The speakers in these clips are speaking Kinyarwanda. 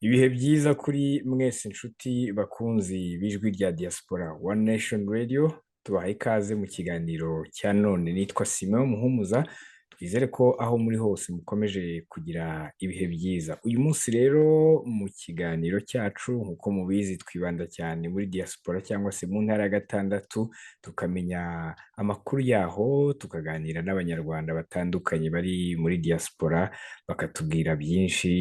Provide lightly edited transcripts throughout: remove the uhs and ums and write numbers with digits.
Ibihe byiza kuri mwese inshuti bakunzi b'Ijwi rya Diaspora One Nation Radio, tubahaye ikaze mu kiganiro cya none. Nitwa Simeon Muhumuza, twizere ko aho muri hose mukomeje kugira ibihe byiza. Uyu munsi rero mu kiganiro cyacu, nk'uko mubizi, twibanda cyane muri diaspora cyangwa se mu ntara ya gatandatu, tukamenya amakuru yaho, tukaganira n'Abanyarwanda batandukanye bari muri diaspora, bakatubwira byinshi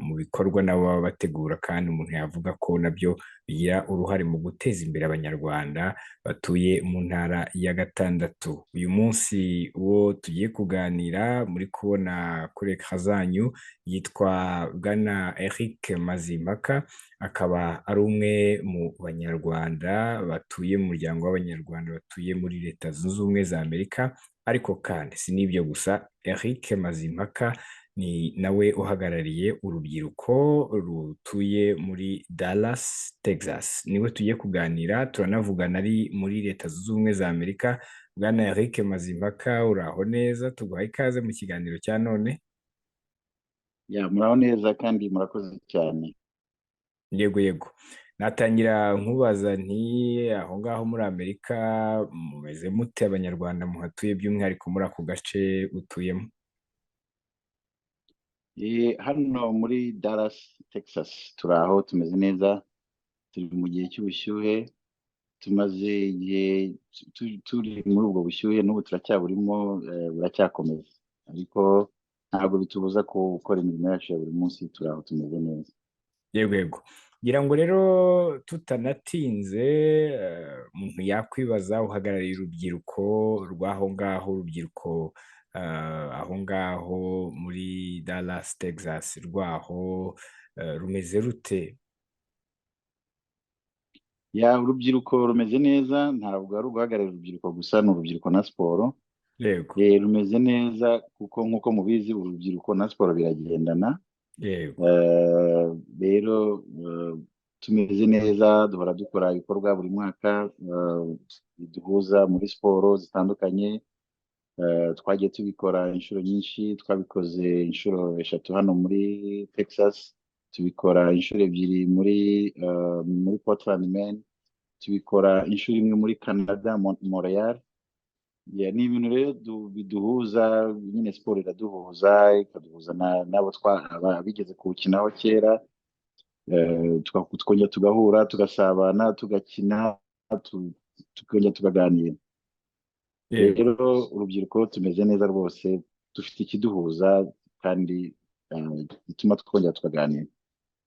mu bikorwa nabo baba bategura, kandi umuntu yavuga ko nabyo bigira uruhare mu guteza imbere Abanyarwanda batuye mu ntara ya gatandatu. Uyu munsi uwo tugiye kuganira muri kubona kuri ekara zanyu yitwa Bwana Eric Mazimpaka, akaba ari umwe mu Banyarwanda batuye mu muryango w'Abanyarwanda batuye muri Leta Zunze Ubumwe za Amerika. Ariko kandi si n'ibyo gusa, Eric Mazimpaka ni nawe uhagarariye urubyiruko rutuye muri Dallas, Texas. Niwe tugiye kuganira, turanavugana ari muri Leta Zunze Ubumwe za Amerika. Bwana Eric Mazimpaka, uraho neza? Tuguhaye ikaze mu kiganiro cya none. Ya, muraho neza kandi murakoze cyane. Yego. Natangira nkubaza nti aho ngaho muri Amerika mumeze mute, Abanyarwanda muhatuye, by'umwihariko muri ako gace utuyemo? Hano muri Dallas, Texas, turi aho tumeze neza, turi mu gihe cy'ubushyuhe, tumaze igihe turi muri ubwo bushyuhe, n'ubu turacyaburimo, buracyakomeza, ariko ntabwo bitubuza gukora imirimo yacu ya buri munsi, turi aho tumeze neza. Yego. Ngira ngo rero tutanatinze, umuntu yakwibaza, uhagarariye urubyiruko rw'aho ngaho, urubyiruko aho ngaho muri Dallas, Texas, rwaho rumeze rute? Ya, urubyiruko rumeze neza, ntabwo ari uguhagararira urubyiruko gusa, ni urubyiruko na siporo. Rumeze neza kuko nk'uko mubizi, urubyiruko na siporo biragendana. Rero tumeze neza, duhora dukora ibikorwa buri mwaka biduhuza muri siporo zitandukanye. Twagiye tubikora inshuro nyinshi, twabikoze inshuro 3 hano muri Texas, tubikora inshuro 2 muri Portland, Maine, tubikora inshuro 1 muri Canada, Montreal. Yeah, ni ibintu rero biduhuza nyine, siporo iraduhuza, ikaduhuza n'abo bigeze kuwukinaho kera, tukongera tugahura, tugasabana, tugakina, tukongera tukaganira. Rero urubyiruko tumeze neza rwose, dufite ikiduhuza kandi gituma twongera tukaganira.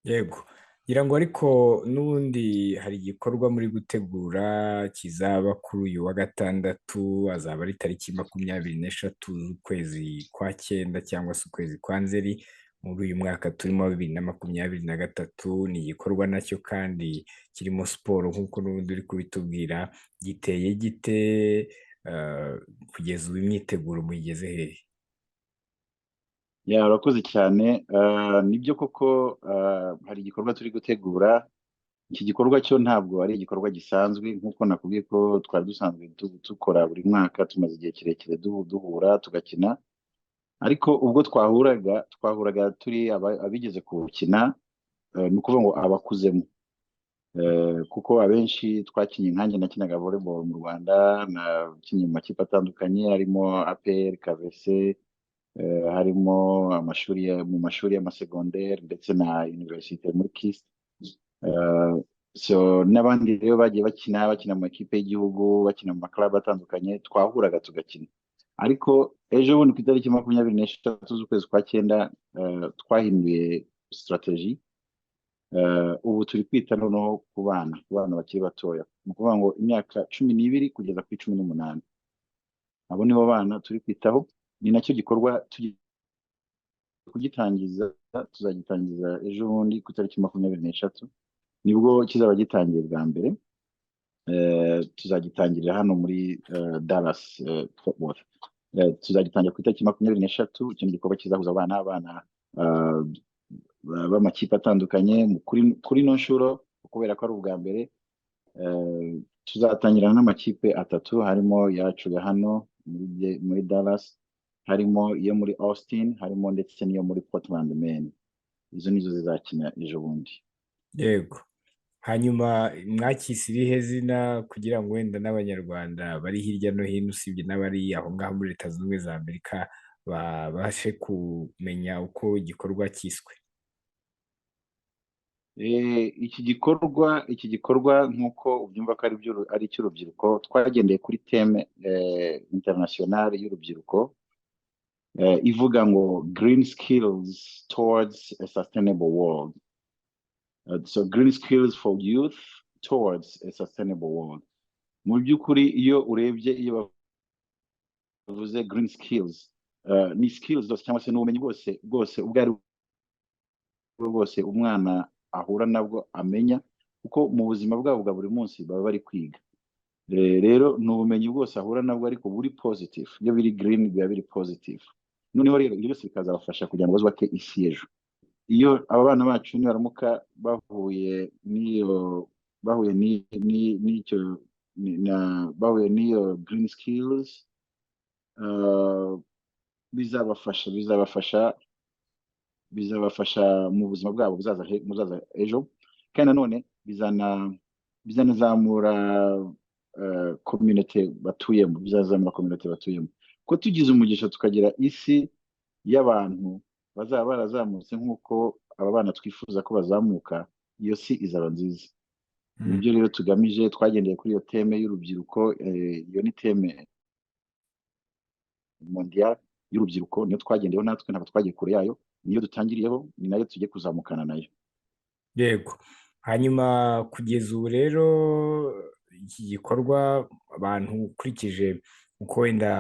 Yego. Ngira ngo ariko n'ubundi hari igikorwa muri gutegura kizaba kuri uyu wa gatandatu, azaba ari tariki 23 z'ukwezi kwa cyenda cyangwa se ukwezi kwa Nzeri muri uyu mwaka turimo wa 2023. Ni igikorwa nacyo kandi kirimo siporo nk'uko n'ubundi uri kubitubwira. Giteye gite? Kugeza ubu imyiteguro muyigeze hehe? Ya, urakoze cyane. Nibyo koko, hari igikorwa turi gutegura. Iki gikorwa cyo ntabwo ari igikorwa gisanzwe, nk'uko nakubwiye ko twari dusanzwe dukora buri mwaka, tumaze igihe kirekire duhura tugakina, ariko ubwo twahuraga turi abigeze kuwukina, ni ukuvuga ngo abakuzemo, kuko abenshi twakinnye, nkanjye nakinaga volleyball mu Rwanda, nakinnye mu makipe atandukanye harimo APR, KVC, harimo amashuri mu mashuri y'amasegonderi ndetse na université muri KIST. So n'abandi rero bagiye bakina mu makipe y'igihugu, bakina mu maklabu atandukanye, twahuraga tugakina. Ariko ejo bundi ku itariki 23 z'ukwezi kwa cyenda, twahinduye strategy. Ubu turi kwita noneho ku bana bakiri batoya, ni ukuvuga ngo imyaka 12 kugeza kuri 18, abo nibo bana turi kwitaho. Ni nacyo gikorwa tugiye kugitangiza, tuzagitangiza ejo bundi ku itariki 23, nibwo kizaba gitangiye bwa mbere. Tuzagitangirira hano muri Dallas, Fort Worth. Tuzagitangira ku itariki 23. Iki ni igikorwa kizahuza abana b'amakipe atandukanye. Kuri ino nshuro, kubera ko ari ubwa mbere, tuzatangirana n'amakipe atatu, harimo yacu ya hano muri Dallas, harimo iyo muri Austin, harimo ndetse n'iyo muri Portland, Maine. Izo nizo zizakina ejo bundi. Yego. Hanyuma mwakise irihe zina kugira ngo wenda n'Abanyarwanda bari hirya no hino, usibye n'abari aho ngaho muri Leta Zunze Ubumwe za Amerika, babashe kumenya uko igikorwa cyiswe? Iki gikorwa nk'uko ubyumva ko ari icy'urubyiruko, twagendeye kuri thème international y'urubyiruko ivuga ngo "Green skills towards a sustainable world". So green skills for youth towards a sustainable world. Mu by'ukuri, iyo urebye, iyo bavuze green skills, ni skills zose cyangwa se n'ubumenyi bwose ubwo ari bwo bwose umwana ahura nabwo, amenya, kuko mu buzima bwabo bwa buri munsi baba bari kwiga. Rero ni ubumenyi bwose ahura nabwo ariko buri positive. Iyo biri green biba biri positive. Noneho rero ibyo byose bikazabafasha kugira ngo bazubake isi y'ejo. Iyo aba bana bacu nibaramuka bahuye n'iyo bahuye n'icyo bahuye n'iyo green skills, bizabafasha mu buzima bwabo buzaza ejo, kandi nanone bizanazamura community batuyemo, bizazamura community batuyemo. Ko tugize umugisha tukagira isi y'abantu bazaba barazamutse nk'uko aba bana twifuza ko bazamuka, iyo si izaba nziza. Nibyo rero tugamije. Twagendeye kuri iyo thème y'urubyiruko. Iyo ni thème mondial y'urubyiruko, niyo twagendeyeho natwe, ntabwo twagiye kure yayo. Niyo dutangiriyeho, ni nayo tugiye kuzamukana nayo. Yego. Hanyuma kugeza ubu rero iki gikorwa, abantu ukurikije uko wenda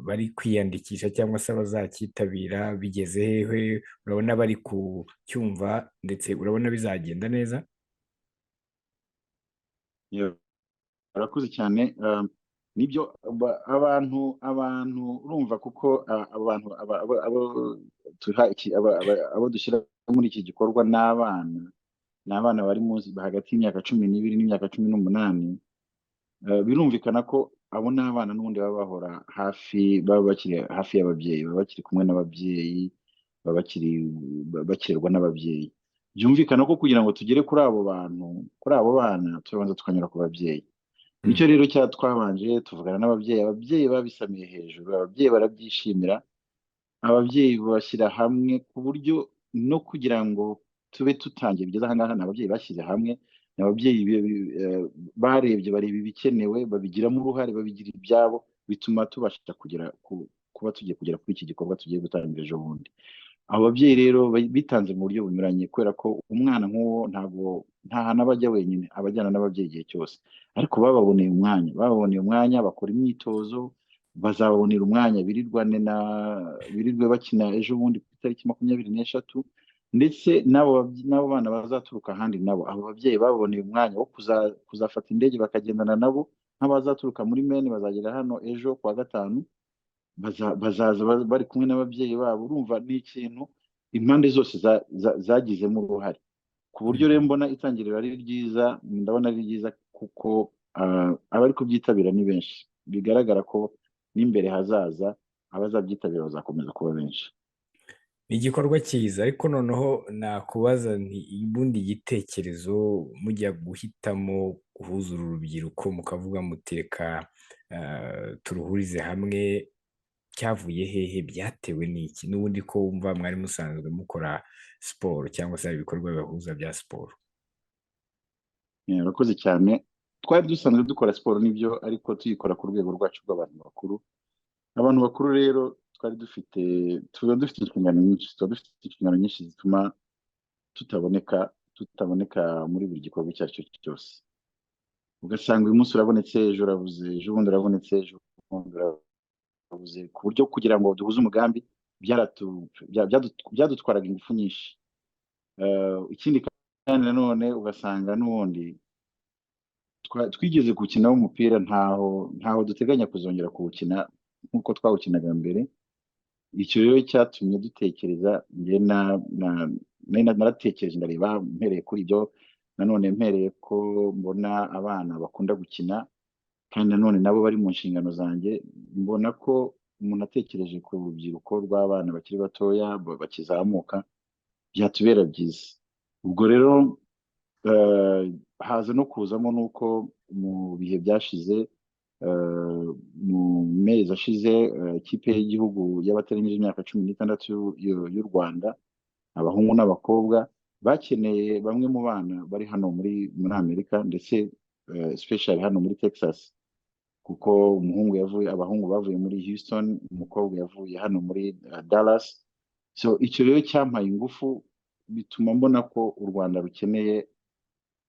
bari kwiyandikisha cyangwa se abazacyitabira, bigeze hehe? Urabona bari kucyumva ndetse urabona bizagenda neza? Yewe, urakoze cyane. Nibyo, abantu urumva, kuko abantu abo tuha iki, abo dushyira muri iki gikorwa ni abana bari munsi, hagati y'imyaka 12 n'imyaka 18. Birumvikana ko abo ni abana n'ubundi baba bahora hafi, baba bakiri hafi y'ababyeyi, baba bakiri kumwe n'ababyeyi, baba bakiri bakirerwa n'ababyeyi. Byumvikana ko kugira ngo tugere kuri abo bantu, kuri abo bana, turabanza tukanyura ku babyeyi. Nicyo rero cya twabanje tuvugana n'ababyeyi. Ababyeyi babisamiye hejuru, ababyeyi barabyishimira, ababyeyi bashyira hamwe ku buryo no kugira ngo tube tutangiye bigeze aha ngaha, ni ababyeyi bashyize hamwe, ni ababyeyi barebye, bareba ibikenewe, babigiramo uruhare, babigira ibyabo, bituma tubasha kugera kuba tugiye kugera kuri iki gikorwa tugiye gutangira ejo bundi. Abo babyeyi rero bitanze mu buryo bunyuranye, kubera ko umwana nk'uwo ntabwo nta hantu aba ajya wenyine, aba ajyana n'ababyeyi igihe cyose. Ariko bababoneye umwanya bakora imyitozo, bazababonera umwanya birirwane na birirwe bakina ejo bundi ku itariki 23. Ndetse n'abo bana bazaturuka ahandi nabo, abo babyeyi baboneye umwanya wo kuzafata indege bakagendana nabo. Nk'abazaturuka muri Maine bazagera hano ejo kuwa gatanu, bazaza bari kumwe n'ababyeyi babo. Urumva ni ikintu impande zose zagizemo uruhare, ku buryo rero mbona itangiriro ari ryiza. Ndabona ari ryiza kuko abari kubyitabira ni benshi. Bigaragara ko n'imbere hazaza abazabyitabira bazakomeza kuba benshi. Ni igikorwa cyiza, ariko noneho nakubaza nti ubundi igitekerezo mujya guhitamo guhuza uru rubyiruko, mukavuga muti reka turuhurize hamwe, cyavuye hehe? Byatewe n'iki n'ubundi, ko wumva mwari musanzwe mukora siporo cyangwa se hari ibikorwa bibahuza bya siporo? Urakoze cyane. Twari dusanzwe dukora siporo nibyo, ariko tuyikora ku rwego rwacu rw'abantu bakuru. Abantu bakuru rero twari dufite tuba dufite inshingano nyinshi, tuba dufite inshingano nyinshi zituma tutaboneka muri buri gikorwa icyo ari cyo cyose. Ugasanga uyu munsi urabonetse, ejo urabuze, ejo bundi urabonetse, ejo bundi urabuze, ku buryo kugira ngo duhuze umugambi byadutwaraga ingufu nyinshi. Ikindi kandi nanone ugasanga n'ubundi twigeze gukina umupira, ntaho duteganya kuzongera kuwukina nk'uko twawukinaga mbere. Icyo rero cyatumye dutekereza, njye naratekereje, ndareba mpereye kuri ibyo, nanone mpereye ko mbona abana bakunda gukina, kandi nanone nabo bari mu nshingano zanjye, mbona ko umuntu atekereje ku rubyiruko rw'abana bakiri batoya bakizamuka. Byatubera byiza. Ubwo rero haza no kuzamo n'uko mu bihe byashize, mu mezi ashize, ikipe y'igihugu y'abatarengeje imyaka 16 y'u Rwanda, abahungu n'abakobwa, bakeneye bamwe mu bana bari hano muri Amerika, ndetse especially hano muri Texas, kuko umuhungu yavuye, abahungu bavuye muri Houston, umukobwa yavuye hano muri Dallas. So icyo rero cyampaye ingufu, bituma mbona ko u Rwanda rukeneye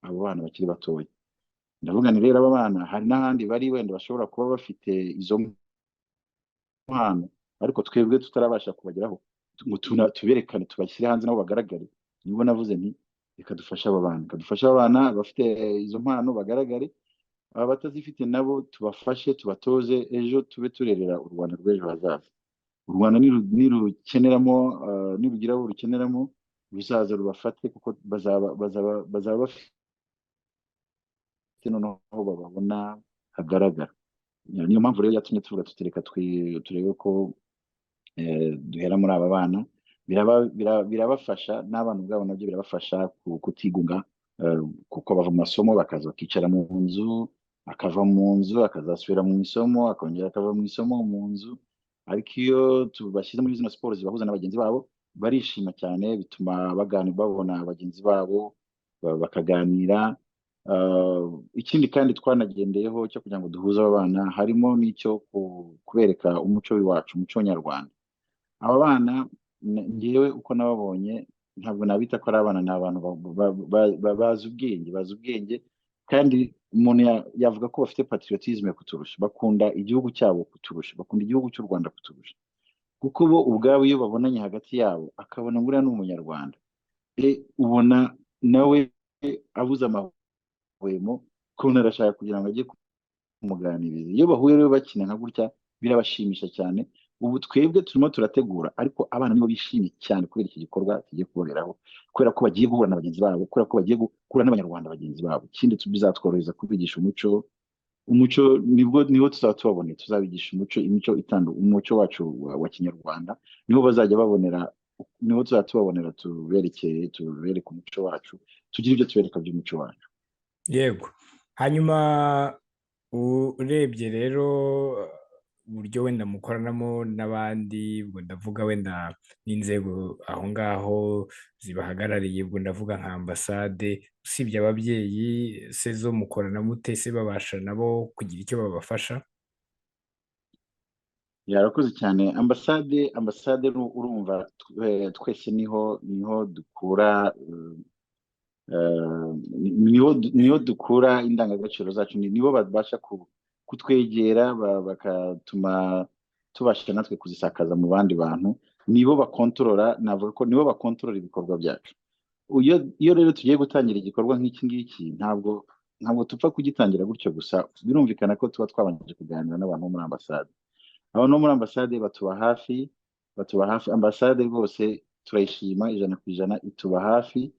abo bana bakiri batoya. Ndavuga nti rero aba bana hari n'ahandi bari wenda bashobora kuba bafite izo mpano, ariko twebwe tutarabasha kubageraho ngo tuberekane, tubashyire hanze nabo bagaragare. Nibwo navuze nti reka dufashe aba bana, reka dufashe abana bafite izo mpano bagaragare, aba batazifite nabo tubafashe, tubatoze, ejo tube turerera u Rwanda rw'ejo hazaza. U Rwanda nirukeneramo, nirugira abo rukeneramo, ruzaza rubafate, kuko bazaba bafite noneho bababona hagaragara. Niyo mpamvu rero yatumye tuvuga tuti reka turebe ko duhera muri aba bana. Birabafasha n'abana ubwabo, nabyo birabafasha kutigunga, kuko bava mu masomo bakaza bakicara mu nzu, akava mu nzu akazasubira mu isomo, akongera akava mu isomo mu nzu. Ariko iyo tubashyize muri zino siporo zibahuza na bagenzi babo, barishima cyane, bituma babona bagenzi babo, bakaganira. Ikindi kandi twanagendeyeho cyo kugira ngo duhuze aba bana, harimo n'icyo kubereka umuco w'iwacu, umuco nyarwanda. Aba bana ngewe uko nababonye, ntabwo nabita ko ari abana, ni abantu bazi ubwenge, bazi ubwenge, kandi umuntu yavuga ko bafite patriotisme kuturusha, bakunda igihugu cyabo kuturusha, bakunda igihugu cy'u Rwanda kuturusha, kuko bo ubwabo iyo babonanye hagati yabo, akabona ngo uriya ni umunyarwanda, ubona nawe abuze amahwemo, ukabona arashaka kugira ngo ajye kumuganiriza. Iyo bahuye rero bakina nka gutya, birabashimisha cyane. Ubu twebwe turimo turategura, ariko abana nibo bishimye cyane kubera iki gikorwa kigiye kubaberaho, kubera ko bagiye guhura na bagenzi babo, kubera ko bagiye guhura n'abanyarwanda bagenzi babo. Ikindi, bizatworohereza kubigisha umuco. Umuco nibwo niho tuzaba tubaboneye, tuzabigisha umuco, imico umuco wacu wa kinyarwanda. Niho bazajya babonera, niho tuzaba tubabonera, tuberekeye, tubereke umuco wacu, tugire ibyo tubereka by'umuco wacu. Yego. Hanyuma urebye rero uburyo wenda mukoranamo n'abandi, ubwo ndavuga wenda n'inzego aho ngaho zibahagarariye, ubwo ndavuga nka ambasade, usibye ababyeyi se zo mukorana mute? Se babasha nabo kugira icyo babafasha? Yarakoze cyane ambasade. Ambasade urumva twese niho dukura, niho dukura indangagaciro zacu, nibo babasha kutwegera, bakatuma tubasha natwe kuzisakaza mu bandi bantu. Nibo bakontorora, navuga ko nibo bakontorora ibikorwa byacu. Iyo rero tugiye gutangira igikorwa nk'iki ngiki, ntabwo tupfa kugitangira gutyo gusa. Birumvikana ko tuba twabanje kuganira n'abantu bo muri ambasade. Abantu bo muri ambasade batuba hafi, batuba hafi. Ambasade rwose turayishima 100%, ituba hafi,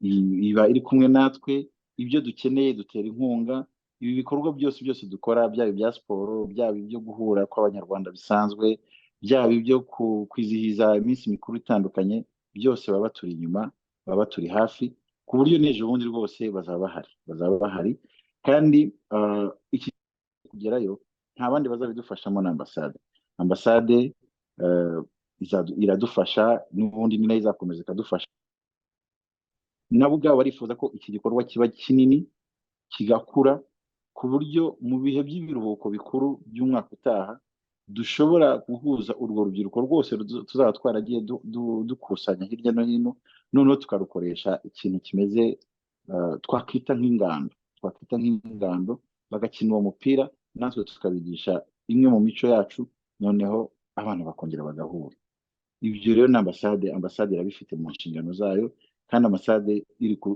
iba iri kumwe natwe. Ibyo dukeneye dutera inkunga. Ibi bikorwa byose byose dukora, byaba ibya siporo, byaba ibyo guhura kw'abanyarwanda bisanzwe, byaba ibyo kwizihiza iminsi mikuru itandukanye, byose baba baturi inyuma, baba baturi hafi, ku buryo n'ejo bundi rwose bazaba bahari, bazaba bahari. Kandi iki kugerayo nta bandi bazabidufashamo, na ambasade. Ambasade iradufasha n'ubundi, ni nayo izakomeza ikadufasha. Nabo ubwabo barifuza ko iki gikorwa kiba kinini, kigakura, ku buryo mu bihe by'ibiruhuko bikuru by'umwaka utaha dushobora guhuza urwo rubyiruko rwose tuzaba twaragiye dukusanya hirya no hino, noneho tukarukoresha ikintu kimeze twakwita nk'ingando, bagakina uwo mupira, natwe tukabigisha imwe mu mico yacu, noneho abana bakongera bagahura. Ibyo rero ni ambasade irabifite mu nshingano zayo, kandi ambasade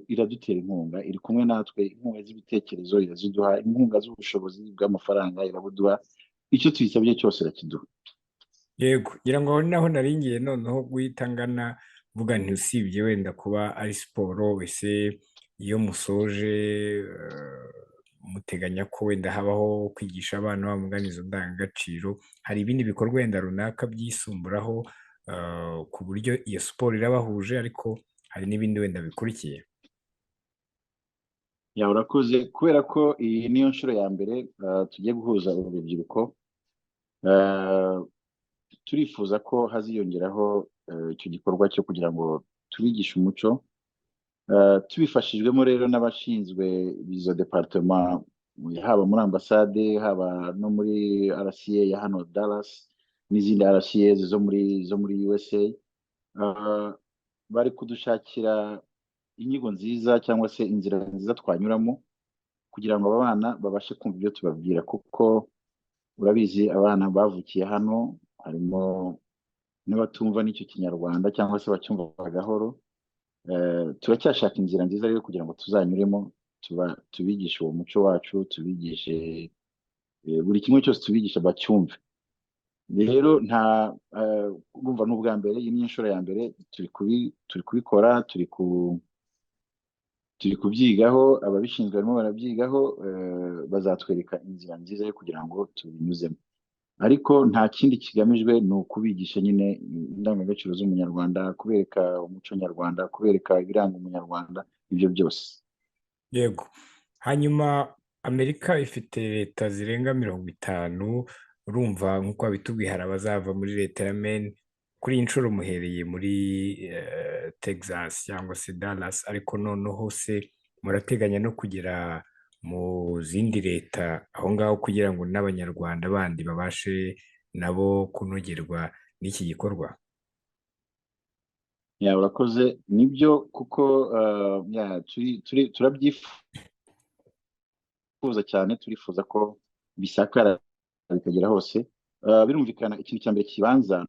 iradutera inkunga, iri kumwe natwe. Inkunga z'ibitekerezo iraziduha, inkunga z'ubushobozi bw'amafaranga irabuduha, icyo tuyisabye cyose irakiduha. Yego, ngira ngo aho naho naringiye noneho guhita ngana, mvuga nti usibye wenda kuba ari siporo, ese iyo musoje muteganya ko wenda habaho kwigisha abana bamugana izo ndangagaciro, hari ibindi bikorwa wenda runaka byisumburaho, ku buryo iyo siporo irabahuje, ariko Hari n'ibindi wenda bikurikiye? Ya, urakoze. Kubera ko iyi niyo nshuro ya mbere tugiye guhuza uru rubyiruko, turifuza ko haziyongeraho icyo gikorwa cyo kugira ngo tubigishe umuco. Tubifashijwemo rero n'abashinzwe izo département, haba muri ambasade, haba no muri RCA ya hano Dallas n'izindi RCA zo muri USA, bari kudushakira inyigo nziza cyangwa se inzira nziza twanyuramo kugira ngo aba bana babashe kumva ibyo tubabwira, kuko urabizi, abana bavukiye hano harimo n'abatumva n'icyo Kinyarwanda cyangwa se bacyumva gahoro. Turacyashaka inzira nziza rero kugira ngo tuzanyuremo tubigishe uwo muco wacu, tubigishe buri kimwe cyose, tubigishe bacyumve. Rero nta urumva ni ubwa mbere, iyi ni inshuro ya mbere turi kubikora, turi kubyigaho, ababishinzwe barimo barabyigaho, bazatwereka inzira nziza yo kugira ngo tubinyuzemo. Ariko nta kindi kigamijwe, ni ukubigisha nyine indangagaciro z'Umunyarwanda, kubereka umuco nyarwanda, kubereka ibiranga Umunyarwanda, ibyo byose. Yego. Hanyuma Amerika ifite leta zirenga 50. Urumva nk'uko wabitubwiye, hari abazava muri leta ya Maine. Kuri iyi nshuro muhereye muri Texas cyangwa se Dallas, ariko noneho se murateganya no kugera mu zindi leta aho ngaho kugira ngo n'Abanyarwanda bandi babashe nabo kunogerwa n'iki gikorwa? Ya, urakoze. Nibyo kuko ya, turabyifuza cyane, turifuza ko bisakara bikagera hose. Birumvikana, ikintu cya mbere kibanza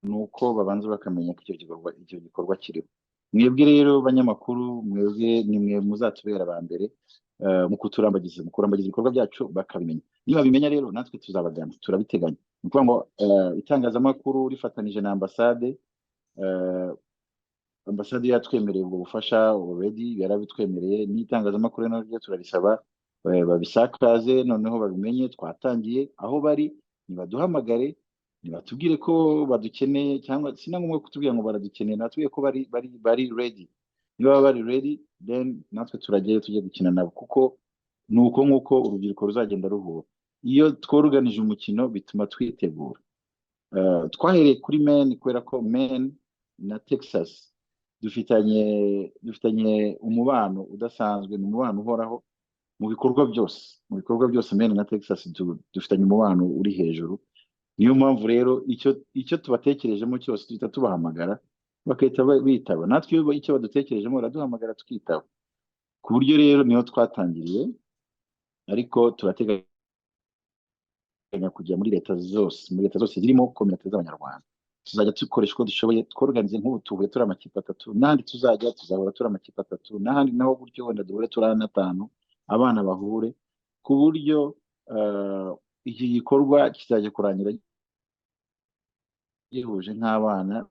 ni uko babanza bakamenya ko icyo gikorwa kiriho. Mwebwe rero banyamakuru, mwebwe ni mwe muzatubera aba mbere mu kurambagiza ibikorwa byacu bakabimenya. Niba babimenya rero, natwe tuzabagana, turabiteganya. Ni ukuvuga ngo itangazamakuru rifatanije na ambasade, ambasade yatwemereye ubwo bufasha already, yarabitwemereye, n'itangazamakuru naryo turarisaba babisakaze, noneho babimenye. Twatangiye, aho bari nibaduhamagare, nibatubwire ko badukeneye, cyangwa si na ngombwa kutubwira ngo baradukeneye, natubwiye ko bari ready. Niba bari ready, then natwe turajyayo tujye gukina nabo, kuko ni uko nguko urubyiruko ruzagenda ruhura. Iyo tworuganije umukino bituma twitegura. Twahereye kuri Maine kubera ko Maine na Texas dufitanye umubano udasanzwe, ni umubano uhoraho mu bikorwa byose. Mu bikorwa byose, Maine na Texas dufitanye umubano uri hejuru. Niyo mpamvu rero icyo tubatekerejemo cyose duhita tubahamagara, bagahita bitaba. Natwe iyo icyo badutekerejemo baraduhamagara tukitaba. Ku buryo rero niho twatangiriye, ariko turateganya kujya muri leta zose, muri leta zose zirimo communauté z'Abanyarwanda. Tuzajya dukoresha uko dushoboye tworuganize. Nk'ubu tuhuye turi amakipe atatu, n'ahandi tuzajya tuzahora turi amakipe atatu, n'ahandi naho gutyo, wenda duhure turi ane, atanu, abana bahure, ku buryo iki gikorwa kizajya kurangira gihuje nk'abana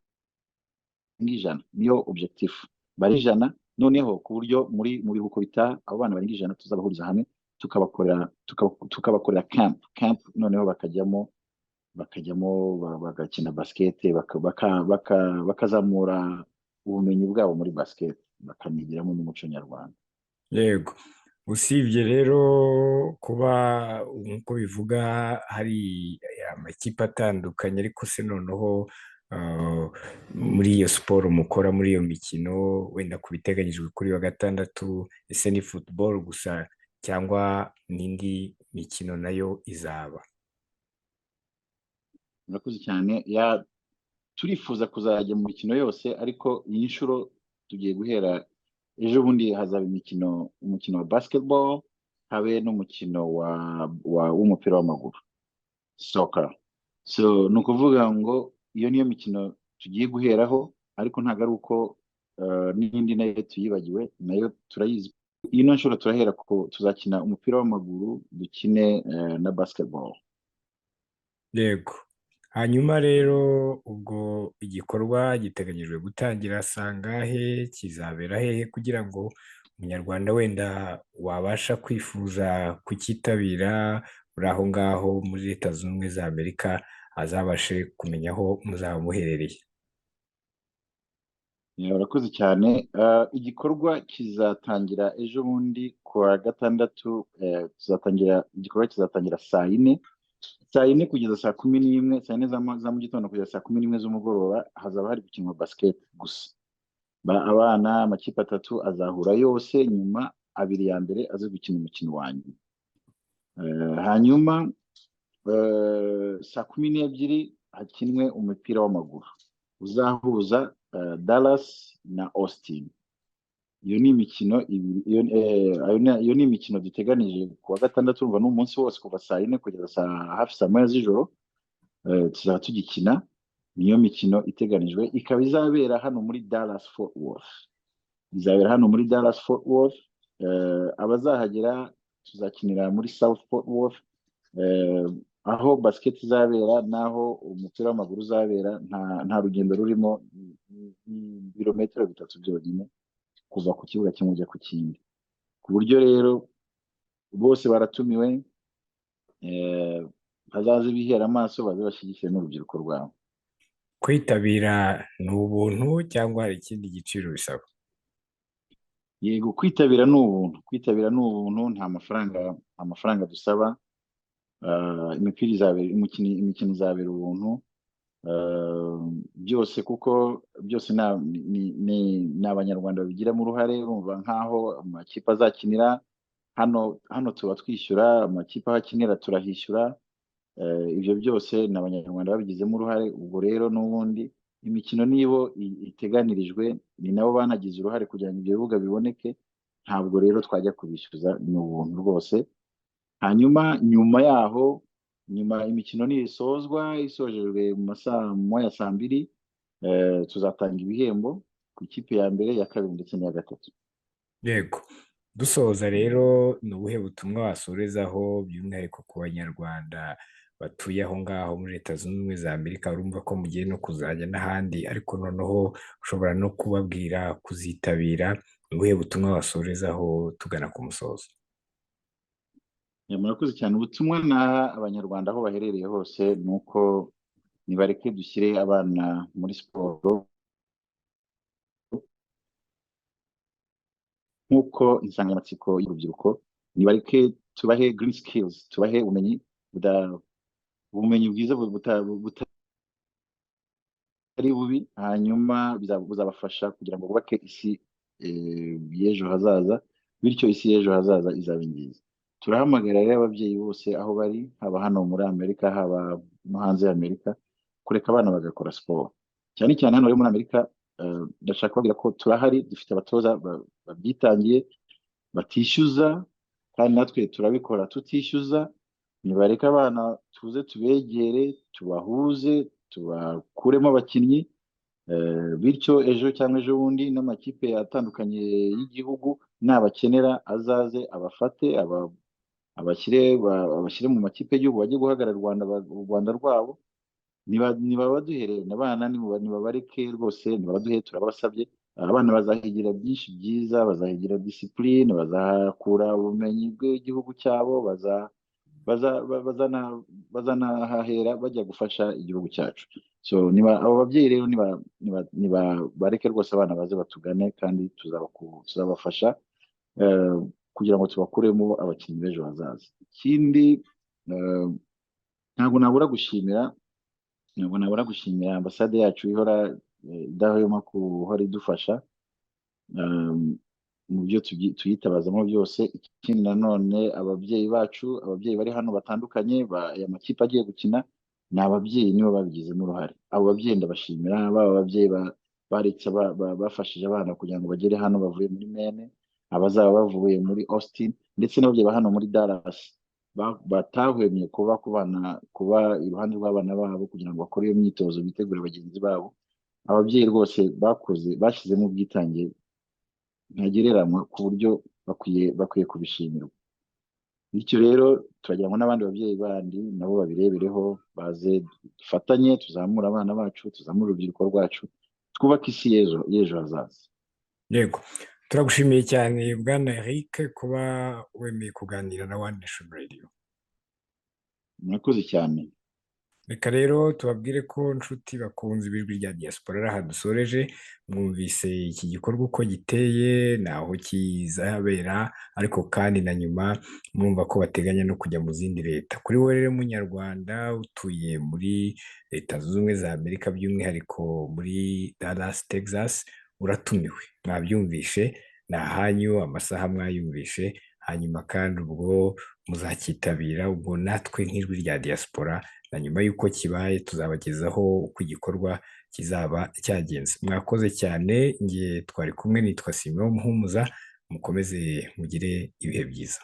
nk'ijana. Niyo objectif, bari 100. Noneho ku buryo mu biruhuko bitaha abo bana barenga 100 tuzabahuriza hamwe, tukabakorera camp, noneho bakajyamo bagakina basket, bakazamura ubumenyi bwabo muri basket, bakanigiramo n'umuco nyarwanda. Yego. Usibye rero kuba nk'uko bivuga hari amakipe atandukanye, ariko se noneho muri iyo siporo mukora, muri iyo mikino, wenda ku biteganyijwe kuri wa gatandatu, ese ni football gusa cyangwa n'indi mikino nayo izaba? Murakoze cyane. Ya, turifuza kuzajya mu mikino yose, ariko iyi nshuro tugiye guhera ejo bundi hazaba imikino, umukino wa basketball, habe n'umukino wa wa w'umupira w'amaguru, soccer. So ni ukuvuga ngo iyo niyo mikino tugiye guheraho, ariko ntabwo ari uko n'indi nayo tuyibagiwe, nayo turayizi. Ino nshuro turahera ko tuzakina umupira w'amaguru, dukine na basketball. Yego. Hanyuma rero ubwo igikorwa giteganyijwe gutangira sangahe, kizabera hehe, kugira ngo Umunyarwanda wenda wabasha kwifuza kucyitabira uri aho ngaho muri Leta Zunze Ubumwe za Amerika azabashe kumenya aho muzaba muherereye? Urakoze cyane. Igikorwa kizatangira ejo bundi ku wa gatandatu, tuzatangira igikorwa kizatangira saa 4, saa 4 kugeza saa 11, saa 4 za mu gitondo kugeza saa 11 z'umugoroba. Hazaba hari gukinwa basket gusa. Abana amakipe atatu azahura yose, nyuma abiri ya mbere aze gukina umukino wa nyuma. Hanyuma saa 12 hakinwe umupira w'amaguru uzahuza Dallas na Austin. Iyo ni imikino ibiri, iyo ni imikino duteganije ku wa gatandatu. Urumva ni umunsi wose kuva saa 4 kugeza hafi saa 1 z'ijoro, tuzaba tugikina. Niyo mikino iteganijwe, ikaba izabera hano muri Dallas Fort Worth, izabera hano muri Dallas Fort Worth. Abazahagera tuzakinira muri South Fort Worth. Aho basket izabera n'aho umupira w'amaguru uzabera nta rugendo rurimo, ni ibirometero 3 byonyine kuva ku kibuga kimwe ujya ku kindi, ku buryo rero bose baratumiwe, bazaze bihera amaso, baze bashyigikire n'urubyiruko rwabo. Kwitabira ni ubuntu cyangwa hari ikindi giciro bisaba? Yego, kwitabira ni ubuntu, kwitabira ni ubuntu, nta mafaranga dusaba. Imipira izabera, imikino izabera ubuntu. Byose kuko byose ni Abanyarwanda babigiramo uruhare. Urumva nk'aho amakipe azakinira hano tuba twishyura, amakipe aho akinira turahishyura. Ibyo byose ni Abanyarwanda babigizemo uruhare. Ubwo rero n'ubundi imikino nibo iteganirijwe, ni nabo banagize uruhare kugira ngo ibyo bibuga biboneke. Ntabwo rero twajya kubishyuza, ni ubuntu rwose. Hanyuma nyuma yaho, nyuma imikino nisozwa, isojejwe mu masaa moya, saa 2, tuzatanga ibihembo ku ikipe ya mbere, iya kabiri ndetse n'iya gatatu. Yego, dusoza rero, ni ubuhe butumwa wasorezaho by'umwihariko ku Banyarwanda batuye aho ngaho muri Leta Zunze Ubumwe za Amerika? Urumva ko mugiye no kuzajya n'ahandi, ariko noneho ushobora no kubabwira kuzitabira. Ni ubuhe butumwa wasorezaho tugana ku musozo? Murakoze cyane. Ubutumwa naha Abanyarwanda aho baherereye hose ni uko nibareke dushyire abana muri siporo nk'uko insanganyamatsiko y'urubyiruko, nibareke tubahe green skills, tubahe ubumenyi bwiza butari bubi, hanyuma buzabafasha kugira ngo bubake isi y'ejo hazaza, bityo isi y'ejo hazaza izaba nziza. Turahamagara rero ababyeyi bose aho bari, haba hano muri Amerika, haba no hanze y'Amerika, kureka abana bagakora siporo, cyane cyane hano rero muri Amerika. Ndashaka kubabwira ko turahari, dufite abatoza babyitangiye batishyuza, kandi natwe turabikora tutishyuza. Nibareke abana tuze tubegere, tubahuze, tubakuremo abakinnyi, bityo ejo cyangwa ejo bundi n'amakipe atandukanye y'igihugu nabakenera azaze abafate, abashyire mu makipe y'igihugu, bajye guhagarara u Rwanda rwabo. Nibabaduhere abana, nibabareke rwose, nibabaduhe, turabasabye. Abana bazahigira byinshi byiza, bazahigira discipline, bazahakura ubumenyi bw'igihugu cyabo, bazanahahera bajya gufasha igihugu cyacu. So niba abo babyeyi rero niba bareke rwose abana baze batugane, kandi tuzabafasha kugira ngo tubakuremo abakinnyi b'ejo hazaza. Ikindi, ntabwo nabura gushimira ambasade yacu ihora idahwema guhora idufasha mu byo tuyitabazamo byose. Ikindi nanone, ababyeyi bacu, ababyeyi bari hano batandukanye, aya makipe agiye gukina, ni ababyeyi nibo babigizemo uruhare. Abo babyeyi ndabashimira, baba ababyeyi baretse bafashije abana kugira ngo bagere hano bavuye muri Maine, abazaba bavuye muri Austin, ndetse n'ababyeyi ba hano muri Dallas batahwemye kuba kubana, kuba iruhande rw'abana babo kugira ngo bakore iyo myitozo, bitegure bagenzi babo. Ababyeyi rwose bakoze, bashyizemo ubwitange ntagereranywa, ku buryo bakwiye kubishimirwa. Bityo rero turagira ngo n'abandi babyeyi bandi nabo babirebereho, baze dufatanye tuzamure abana bacu, tuzamure urubyiruko rwacu, twubake isi y'ejo hazaza. Yego, turagushimiye cyane bwana Eric kuba wemeye kuganira na One Nation Radio. Murakoze cyane. Reka rero tubabwire ko nshuti bakunze ijwi rya diaspora ari aha dusoreje. Mwumvise iki gikorwa uko giteye naho kizabera, ariko kandi na nyuma murumva ko bateganya no kujya mu zindi leta. Kuri wowe rero munyarwanda utuye muri Leta Zunze Ubumwe za Amerika, by'umwihariko muri Dallas, Texas, uratumiwe. Mwabyumvishe, ni ahanyu, amasaha mwayumvishe, hanyuma kandi ubwo muzakitabira, ubwo natwe nk'ijwi rya diaspora na nyuma y'uko kibaye tuzabagezaho uko igikorwa kizaba cyagenze. Mwakoze cyane, nge twari kumwe nitwa Simeon Muhumuza, mukomeze mugire ibihe byiza.